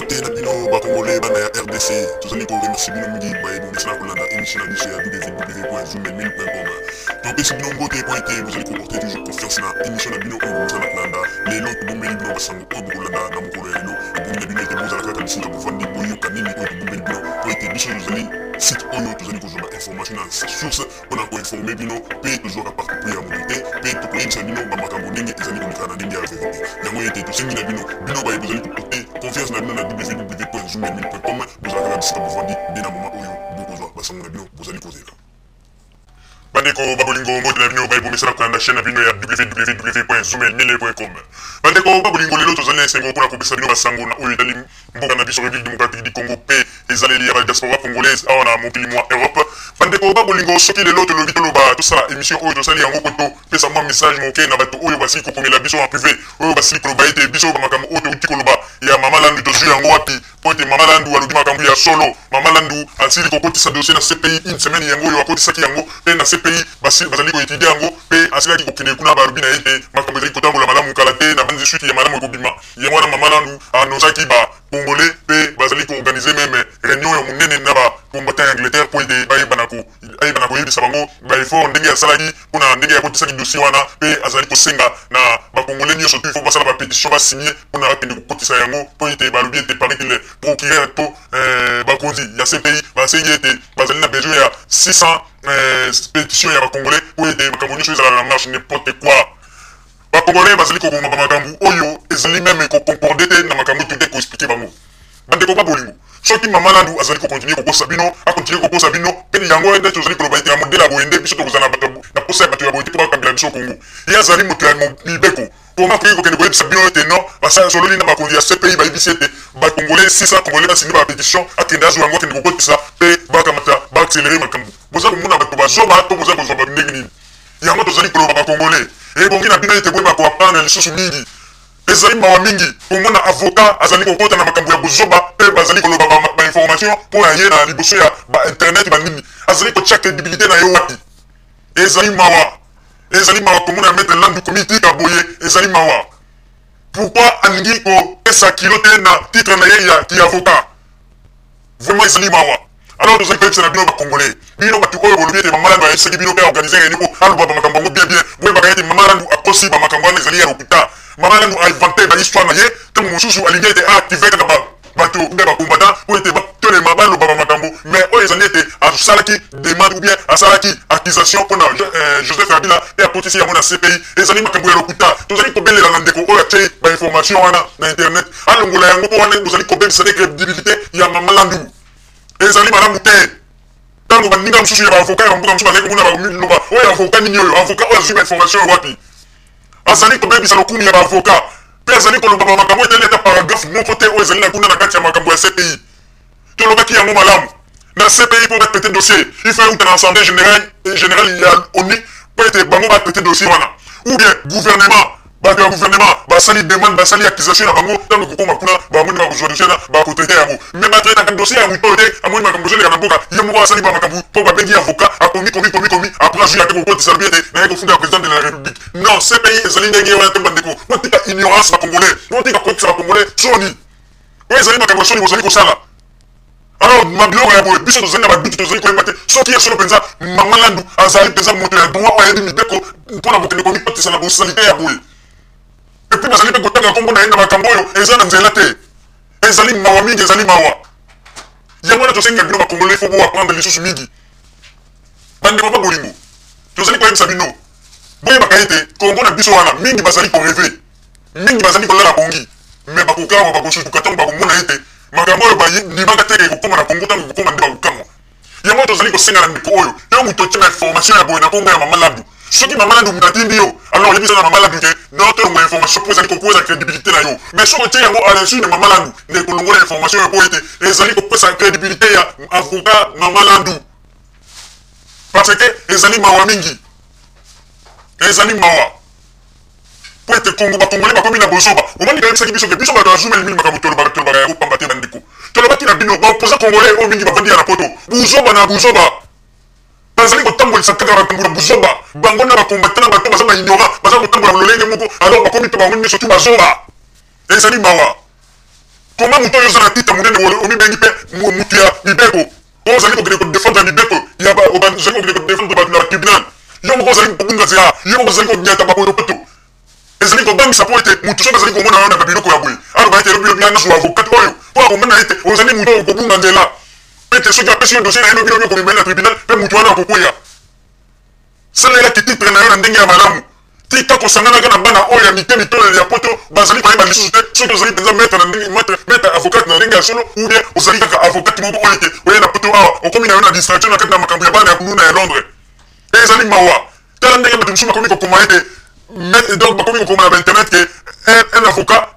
Mbote na bino ba congolais bana ya RDC, tozali ko remercier bino mingi baye bomesana kolanda émission na biso ya www.zoomelmil.com. Topesi bino mbote mpo ete bozali ko porter toujours confiance na émission na bino oyo bomesana kolanda. Lelo tobombeli bino basango oyo bokolanda na mokolo ya lelo. Ebongi na bino ete bozala kaka bisika bovandi boyoka nini oyo tobombeli bino mpo ete biso tozali site oyo tozali kozwa ba information na source mpo na koinforme bino mpe tozwaka parti pris ya moto te mpe tokoyebisa bino bamakambo ndenge ezali koleka na ndenge ya verite. Yango ete tosengi na bino, bino baye bozali koporte confiance na bino na www.zoomelmil.com, bozala kaka bisika bovandi nde na moma oyo bokozwa basango na bino bozali kozela. Bandeko ba bolingo, mbote na bino baye bomesana kolanda chaîne na bino ya www.zoomelmil.com. Bandeko ba bolingo, lelo tozali na esengo mpona kopesa bino basango na oyo etali mboka na biso Republique Democratique du Congo mpe ezaleli ya ba diaspora congolaise awa na mokili mwa Europe. Bandeko ba bolingo, soki lelo tolobi toloba tosala emission oyo, tosali yango po topesa mwa message moke na bato oyo basili kokomela biso en prive, oyo basili koloba ete biso ba makambo oyo towuti koloba ya Mama Landu tozwi yango wapi, mpo ete Mama Landu alobi makambo ya solo. Mama Landu asili kokotisa dossier na CPI une semaine yango oyo akotisaki yango mpe na CPI basili bazali ko etudier yango mpe asilaki kokende kuna balobi na ye ete makambo ezali kotambola malamu kala te na banzi suite ya malamu ekobima. Yango wana Mama Landu a annoncaki ba Congolais mpe bazali ko organiser meme reunion ya monene na ba combattants ya Angleterre mpo ete bayebana ko ayebana koyebisa bango ba efforts ndenge asalaki mpo na ndenge akotisaki dossier wana mpe azali kosenga na ba Congolais nionso tout il faut basala ba petitions ba signer mpo na bakende kokotisa yango mpo ete balobi ete parait-il procureur to bakonzi ya CPI basengi ete bazali na besoin ya 600 petitions ya ba Congolais mpo ete makambo nionso ezala na marche. N'importe quoi! Ba congolais bazali koboma ba makambu oyo ezali meme ko concorde te na makambu toke ko expliquer bango. Ba ndeko ba bolingo, soki mama Landu azali ko continuer kokosa bino, a continuer kokosa bino, pe yango nde tozali koloba ete na modele ya boye nde biso tokozala na bato na posa ya bato ya boye te po bakambela biso Congo. Ye azali moto ya mibeko, comment akoki kokende koyebisa bino ete non, basololi na bakonzi ya CPI bayebisi ete ba congolais 600 congolais ba signer ba petition, akende azwa yango akende kokotisa pe bakamata ba accelerer makambu. Boza komona bato ba zoba to boza kozwa bato ndenge nini? Yango tozali koloba ba congolais ebongi na bino ete boyeba ko apprendre lisusu mingi. Ezali mawa mingi komona avocat azali kokota na makambo ya buzoba pe bazali koloba ba information po na ye na liboso ya ba internet ba nini. Azali kotia credibilite na ye wapi? Ezali mawa. Ezali mawa komona maitre Landu komitika boye ezali mawa. Pourquoi alingi kopesa kilo te na titre na ye ya ki avocat? Vraiment ezali mawa. Alors tozali koyebisa na bino ba congolais, bino batu oyo bolobi ete Mama Landu ayebisaki bino pe a organiser reunion po aloba ba makambo yango bien bien, boyebaka ete Mama Landu akosi ba makambo wana ezali ya lokuta. Mama Landu a inventer ba histoire na ye, tango mosusu alingi ete a activer kaka ba bato ou bien ba combattants po ete batelema baloba ba makambo, mais oyo ezali ete asalaki demande ou bien asalaki accusation pona Joseph Kabila pe akotisi yango na CPI, ezali makambo ya lokuta. Tozali kobelela na ndeko oyo atie ba informations wana na internet alongola yango po wana bozali kobebisa nde credibilite ya Mama Landu. Ezali malamu te. Tango baninga mosusu ya ba avocats ya ba mboka mosusu bazali komona baloba oyo avocat nini oyo? Avocat oyo azwi ba informations oyo wapi? Azali kobebisa lokumu ya ba avocats pe azali koloba ba makambo oyo etali ata paragraphe moko te oyo ezali na kuna na kati ya makambo ya CPI. Tolobaki yango malamu na CPI po ba traiter dossier il faut euta na assemblee generale ya onu po ete bango ba traiter dossier wana ou bien gouvernement Bato ya gouvernement basali demande, basali accusation na bango, tango ekokoma kuna bango nde bakozua dossier wana bako traiter yango. Mais ba traitaka dossier ya moto oyo te, amoni makambo ezoleka na mboka, ye moko asali ba makambo po babengi ye avocat, akomi komi komi komi, après azui ake kokotisa alobi ete naye kofunda president de la republique. Non, CPI ezali ndenge wana te bandeko, botika ignorance ba congolais, botika kokotisa ba congolais soni. Oyo ezali makambo ya soni bozali kosala. Alors ma biloko ya boye biso tozali na ba doute, tozali koyeba te soki ya solo penza mama Landu azali penza moto ya droit oyo ayebi mibeko mpona kokende komikotisa na bosalite ya boye. Et puis bazali pe kotanga kombo na ye na makambo oyo eza na nzela te. Ezali mawa mingi, ezali mawa. Yango wana tosengi na bino ba Congolais, il faut bo apprendre lisusu mingi. Bandeko ba bolingo, tozali koyebisa bino, boyebaka ete Congo na biso wana mingi bazali ko rever. Mingi bazali kolala pongi, mais bakokamwa, bakosutuka tango bakomona ete makambo oyo bandimaka te ekokoma na Congo, tango ekokoma nde bakokamwa. Yango tozali kosenga na ndeko oyo, yo moto otie ba information ya boye na kombo ya mama Landu, soki mama Landu moto atindi yo, alors yebisa na mama Landu ke non, tolongola information po ezali kokweza credibilite na yo. Mais soki otie yango à l'insu de mama Landu, ndeko longola information oyo po ete ezali kopesa credibilite ya avocat mama Landu. Parce que ezali mawa mingi. Ezali mawa. Po ete Congo, ba Congolais bakomi na bozoba. Omoni bayebisaki biso ke biso bato ya Zuma mingi makambo tolobaka tolobaka yango pamba te bandeko. Tolobaki na bino ba opposants congolais oyo mingi bavandi ya na poto. Buzoba na buzoba. Bazali kotambolisa kaka makambo na buzoba. Bango na ba combattants na bato baza ba ignorants, baza kotambola lolenge moko alors bakomi pe bango nyoso tout bazoba. Ezali mawa. Comment Koma moto oyo oza na titre monene omibengi mpe moto ya mibeko, oyo ozali kokende kodefendre mibeko ya ozali kokende kodefendre bato na tribunal, yo moko ozali kobunga nzela, yo moko ozali konyata bapotopoto. Ezali kobangisa mpo ete moto soki azali komona yo na babiloko ya boye, aloba ete lobi lobi nazwa avocat oyo, mpo akomona ete ozali moto oyo okobunga nzela, mpe ete soki apesi yo dossier na ye lobi lobi okomema ye na tribunal mpe moto wana akokweya. Salela kititre na yo na ndenge ya malamu. Tika kosanganaka na bana oyo ya mike mitoleli ya poto bazali koyeba lisusu te soki ozali mpenza maitre na ndenge maitre maitre avocate na ndenge ya solo ou bien ozali kaka avocate moko oyo ete oye na poto awa okomi na yo na distraction na kati na makambo ya bana ya kuluna ya Londres. Ezali mawa. Tala ndenge bato mosusu bakomi kokoma ete donc bakomi kokoma na ba internet ke un, un avocat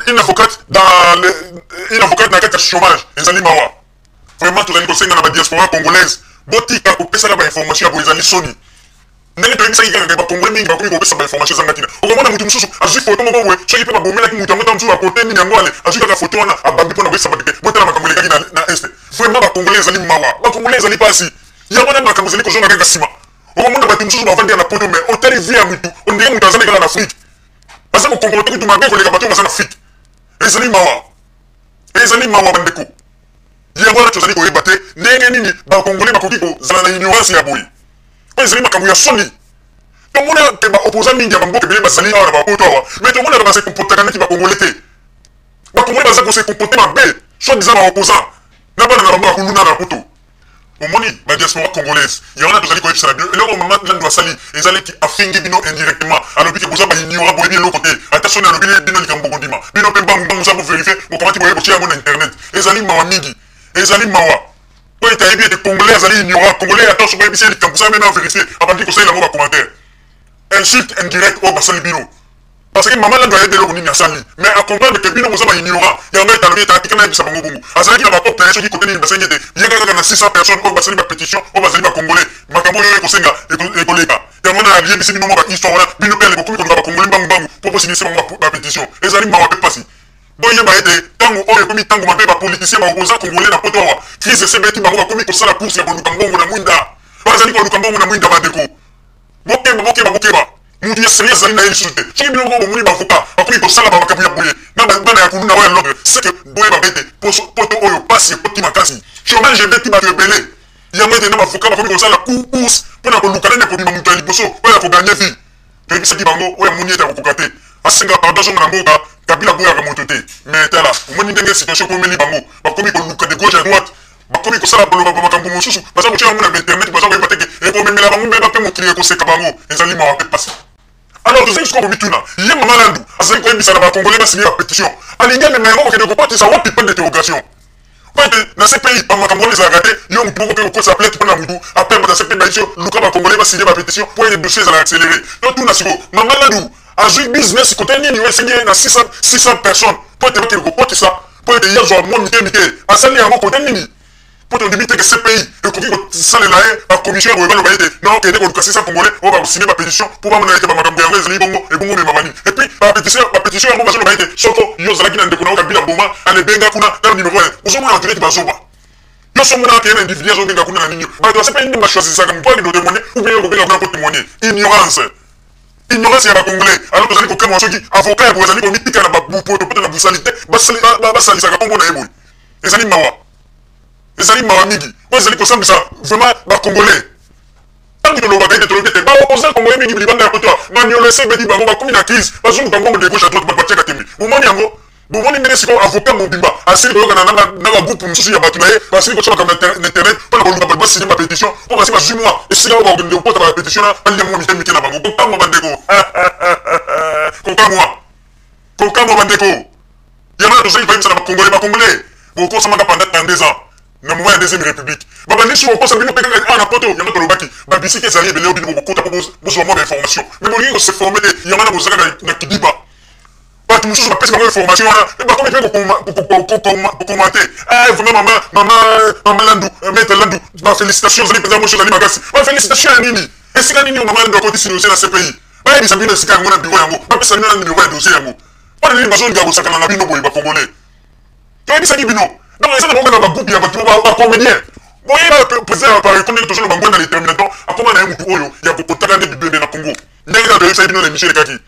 une avocate dans le, une avocate na kati ya chômage. Ezali mawa. Vraiment tozali kosenga na ba diaspora congolaise botika kopesaka ba information ya boye, ezali soni. Ndenge toyebisaki kaka ke ba congolais mingi bakomi kopesa ba information ezanga ntina. Okomona mutu mosusu azwi photo moko boye, soki mpe babomelaki mutu yango, ntango mosusu bakote nini yango, ale azwi kaka photo wana abambi mpona koyebisa bato ke botala makambo elekaki na Est. Vraiment ba congolais ezali mawa, ba congolais ezali pasi. Yango wana makambo ezali kozonga kaka nsima. Okomona bato mosusu bavandi na poto, mais otali vie ya mutu, ondire mutu azali kaka na Afrique. Baza kokomporte kutu mabe koleka bato oyo baza na Afrique. Ezali mawa, ezali mawa bandeko. Yango wana tozali koyeba te ndenge nini ba congolais bakoki kozala na ignorance ya boye. Oyo ezali makambo ya soni. Tomona ke ba opposants mingi ya bamboka ebele bazali awa na bapoto awa, mais tomonaka ba se comportaka neti ba congolais te. Ba congolais baza ko se comporter mabe, soit disant ba opposants na bana na bango ya kuluna na poto. Omoni ba diaspora congolaise, yango wana tozali koyebisa na bino eloko mama Landu asali eza neti afingi bino indirectement, alobi ke boza ba ignorant, boyebi eloko te, ata soni alobi bino likambo bokondima, bino pe mbangu mbangu sans bo verifier bokamati boye botie yango na internet. Ezali mawa mingi, ezali mawa po ete ayebi ete congolais azali ignorant. Congolais ata soki oyebisi ye likambo sans meme a verifier, abandi kosalela yango ba commentaire, insulte indirecte oyo basali bino. Parce que maman Landu ayebi eloko nini asali, mais a comprendre que bino boza ba ignorant. Yango ete alobi ete atika nayebisa bango bongo. Azalaki na ba porte na ye soki kote nini basengi ete yaka kaka na 600 personnes oyo basali ba petition oyo bazali ba congolais, makambo oyo ekosenga ekoleka. Yango wana ayebisi bino mwa ba histoire wana, bino pe ale bokomi koluka ba congolais mbangu mbangu po bosignise bango ba petition. Ezali mawa pe pasi. Boyeba ete tango oyo ekomi tango mabe, ba politiciens ba opposants congolais na poto awa crise esi ebeti bango, bakomi kosala course ya koluka mbongo na mwinda. Bazali koluka mbongo na mwinda bandeko. Bokeba, bokeba, bokeba. Mutu ya serieux azali na ye lisusu te. Soki bino moko bomoni ba avocat bakomi kosala ba makambo ya boye na ba bana ya kuluna oyo ya Londres, c'est que boyeba ete poso poto oyo pasi ekoti makasi. Chomage ebeti batu ebele. Yango ete na ba avocat bakomi kosala course pona koluka nani akobima mutu ya liboso oyo ako gagner vie. Toyebisaki bango oyo amoni ete akokoka te asenga pardon azonga na mboka. Kabila aboyaka moto te. Mais tala omoni ndenge situation ekomeli bango, bakomi koluka de gauche à droite. Bakomi kosala koloba ba makambo mosusu, baza kotia yango na ba internet, baza koyeba te ke ekomemela bango mbeba pe mokili ekoseka bango. Ezali mawa pe pasi. Alors tozali sikoyo komituna, ye mama Landu azali koyebisa na ba congolais ba signer ba petition, alingi amema yango kokende kokotisa wapi? Point d'interrogation. Po ete na CPI ba makambo wana ezalaka te, yo mutu moko okoki kokotisa plainte pona mutu, après bato ya CPI bayebisi yo luka ba congolais ba signer ba petition po ete dossier ezala accelere. Totuna sikoyo, mama Landu azui business cote nini oyo esengi ye na 600 personnes po ete bakende kokotisa mpo ete ye azwa mwa mike mike? Asali yango kote nini? Mpo tondimi te ke CPI ekoki kosalela ye ba commission ya boye, baloba ete non, kende koluka 600 congolais oyo bakosine ba petition mpo bamona ete bamakambo yango ezali bongo, ebongo omemama nini? Et puis ba petition, ba petition yango bazoloba ete soko yo ozalaki na ndeko na yo Kabila boma, ale benga kuna na numero ya ozomona bato neti bazoba. Yo soki omonaka ke ye na individu azobenga kuna na nini? Bato ya CPI nde ba choisissaka moto akende kotemoigner ou bien yo okobenga kuna mpo témoigner. Ignorance. Ignorance ya ba congolais. Alors tozali kokamwa soki avocat ya boye azali komitika na ba potopoto na busalite, basalisaka kombo na ye boye. Ezali mawa. Ezali mawa mingi. Oyo ezali kosambisa vraiment ba congolais. Tango tolobaka ete tolobi ete ba opposants congolais mingi libanda ya poto baniolo esi ebeti bango, bakomi na crise, bazoluka mbongo de gauche à droite, bato batiaka tembe. Bomoni yango? Bomoni ndenge sikoyo avocat mobimba asili koyokana na ba groupe mosusu ya bato na ye, basili kotia makambo na internet mpo na koluka bato basigne ba petition mpo basi bazwi mwa esika oyo bakokende kokota ba petition na balia mwa mike mike na bango. Kokamwa bandeko, kokamwa, kokamwa bandeko. Yango wana tozali koyebisa na ba Congolais, ba Congolais bokosamaka pendant 32 ans na moment ya deuxième république, babandi soki kokosa bino mpe kaka awa na poto. Yango tolobaki babisika ezali ebele oyo bino bokokota mpo bozwa mwa ba information, mais bolingi kose former te. Yango wana boza kaka na kidiba. Bato mosusu bapesi bango information wana, bakomi mpe kokomante: eh, vraiment mama, mama, mama Landu, maître Landu, ba félicitation, ozali mpenza mwasi ozali makasi. Ba félicitation ya nini? Esika nini mama Landu akotisi dossier na CPI? Bayebisa bino esika yango na bureau yango, bapesa bino na numéro ya dossier yango. Mpona nini bazolinga kosakana na bino boye ba congolais? Toyebisaki bino. Donc eza na bango na ba groupe ya bato ba comédien. Boyeba président ya Paris ndenge tozoloba Ngwanda le terminator akoma na ye motu oyo ya kokotaka nde bibembe na Congo. Ndenge kaka toyebisaki bino na émission elekaki.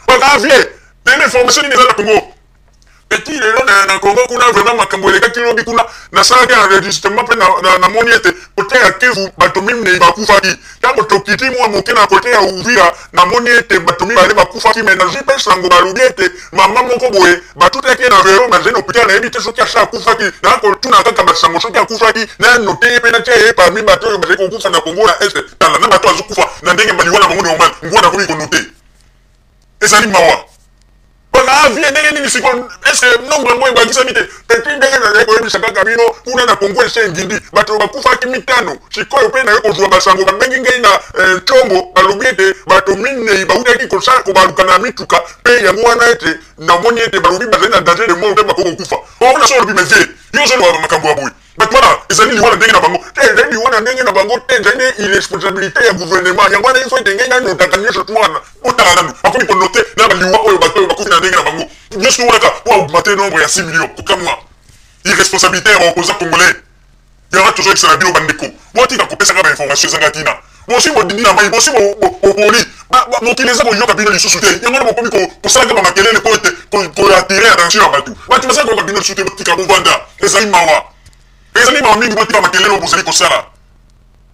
Baka vie, nayebi information nini eza na Congo. Petit lelo na Congo kuna vraiment makambo elekaki lobi kuna nasalaki enregistrement mpe namoni ete kote ya Kivu bato minei bakufaki. Ntango tokiti mwa moke na kote ya Uvira namoni ete bato mibale bakufaki, me nazwi mpe sango balobi ete mama moko boye batutaki ye na velo bazali na hôpital, nayebi te soki asi akufaki. Nakotuna kaka basango soki akufaki, nanote ye mpe natia ye parmi bato oyo bazali kokufa na Congo na Est. Tala na bato azokufa na ndenge baliwa na bango normal, ngwa nakomi konote, ezali mawa. Bana vie ndenge nini sikoyo? Est-ce nombre yango ebakisami te? Petit ndenge nazali koyebisa kaka bino, kuna na Congo esi engindi, bato bakufaki mitano. Sikoyo mpe naye kozwa basango, babengi ngai na ntongo, balobi ete bato minei bautaki kobaluka na mituka, mpe yango wana ete namoni ete balobi bazali na danger de mort mpe bakoki kokufa. Omona so olobi, mais vie yo ozoloba makambo ya boye, bato wana ezali liwa na ndenge na bango te, ezali liwa na ndenge na bango te, ezali nde irresponsabilité ya gouvernement. Yango wana ifo ete ngai nanotaka nyonso tu wana. Otala nanu akomi konote na baliwa oyo bato oyo bakufi na ndenge na bango nyonso wana kaka po augmente nombre ya 6 millions. Kokamwa, irresponsabilité ya baopposant congolais. Yango tozoyebisa na bino bandeko, botika kopesaka bainformation ezanga ntina. Bosi bodindi na mai, bosi bopoli, mokili eza koyoka bino lisusu te. Yango wana bokomi kosalaka bamakelele mpo ete koatire attention ya bato. Bato baza koyoka bino lisusu te, botika, bovanda. Ezali mawa, ezali mawa mingi. Botika makelele oyo bozali kosala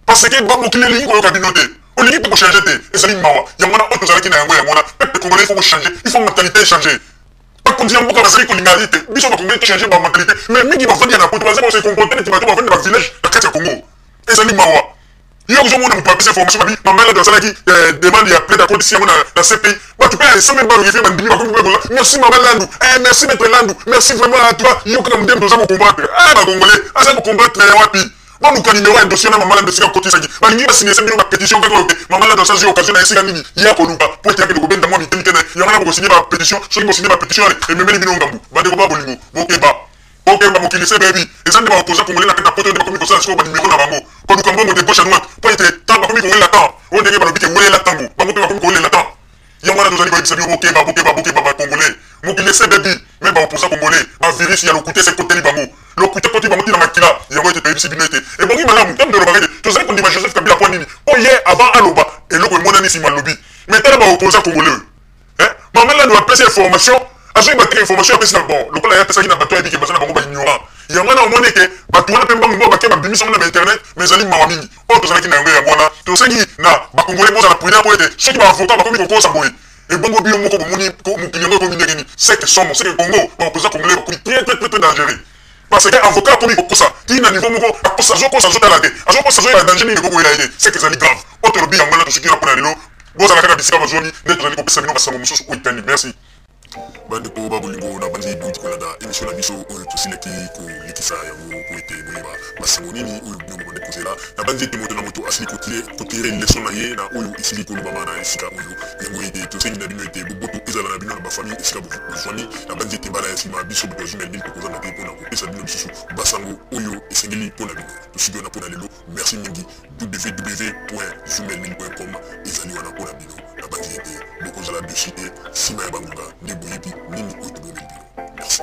parce que mokili elingi koyoka bino te, olingi mpe kochange te. Ezali mawa. Yango wana oyo tozalaki na yango, yango wana peuple congolais, il faut kochange, il faut mentalité changer. Bakonzi ya mboka bazali kolinga ete biso bakongoli tochange bamentalité, mais mingi bavandi ya na poto baza kose comporte neti bato bavandi na bavillage na kati ya Congo. Ezali mawa. Yo ozomona moto apesi information, babi mama Elado asalaki demande ya plainte, akotisi yango na CPI. Bato mpe sans même bavérifie, bandimi, bakomi mpe koza: "Merci mama Landu, merci maître Landu, merci vraiment à toi." Yo kaka modeme, toza kocombattre. Bacongolais aza kocombattre ya wapi? Baluka nimero ya dossier na mama Landu esika akotisaki. Balingi basignese bino bapétition kaka oyo te mama Landu asalisi occasion na esika nini ya koluka po ete akende kobenda mwa mitemi te na yango wana bokosigne bapétition. Soki bosigne bapétition wana, ememeli bino ngambu. Bandeko ba bolingo, bokeba, bokeba, mokili se bebi. Eza nde baopposant congolais na kati ya poto nde bakomi kosala sikoyo banimero na bango, koluka mbongo de gauche à droite, po ete ntango bakomi kowelela temps oyo, ndenge balobi ke welela ntango, bango mpe bakomi kowelela temps. Yango wana tozali koyebisa bino, bokeba, bokeba, bokeba bacongolais. Mokili ese bebi, me baopposant congolais, bavirus ya lokuta ese ekoteli bango, lokuta ekoti bango ntina makila. Yango ete toyebisi bino ete ebongi malamu ntango tolobaka ete tozali kondima Joseph Kabila. Mpo nini? Mpo ye avant aloba eloko emonani, nsima alobi. Mais tala baopposant congolais oyo, mama Lando apesi information, azwi bateka information, apesi na bon lokola ye apesaki na bato ayebi ke baza na bango baignorant. Yango wana omoni eke bato wana mpe mbangu moko bake babimisa ngo na bainternet. Mais ezali mawa mingi. Oyo tozalaki na yango, yango wana tosengi na bacongolais bozala prudent, po ete soki baavocat bakomi kokosa boye, ebongo bino moko bomoni mokili yango ekomi ndenge nini? Seke somo, seke Congo, baopposant congolais bakomi très très très très dangereux, parce que avocat akomi kokosa ti na niveau moko, akosa, azokosa, azotala te, azokosa, azoyeba danger nini ekokoyela ye te. Seke ezali grave. Oyo tolobi yango wana. Tosuki na mpona lelo. Bozala kaka bisika bazwami nde tozali kopesa bino basango mosusu oyo etali. Merci bandeko ba bolingo. Na banzi bouti kolanda émission na biso oyo tosilaki kolekisa yango po ete boyeba basango nini oyo bino bobande kozela. Na banzi ete moto na moto asili kotire leçon na ye na oyo esili kolobama na esika oyo. Yango ete tosengi na bino ete boboto ezala na bino na bafamille esika bozwami. Na banzi ete mbala ya nsima, biso bato ya Zumelmil tokozanga te mpona kopesa bino lisusu basango oyo esengeli mpona bino. Tosuki wana mpona lelo. Merci mingi. www.zumelmil.com ezali wana mpona bino. Na banzi ete bokozala dessus te nsima ya bangonga nde boyebi nini oyo tobomeli bino. Merci.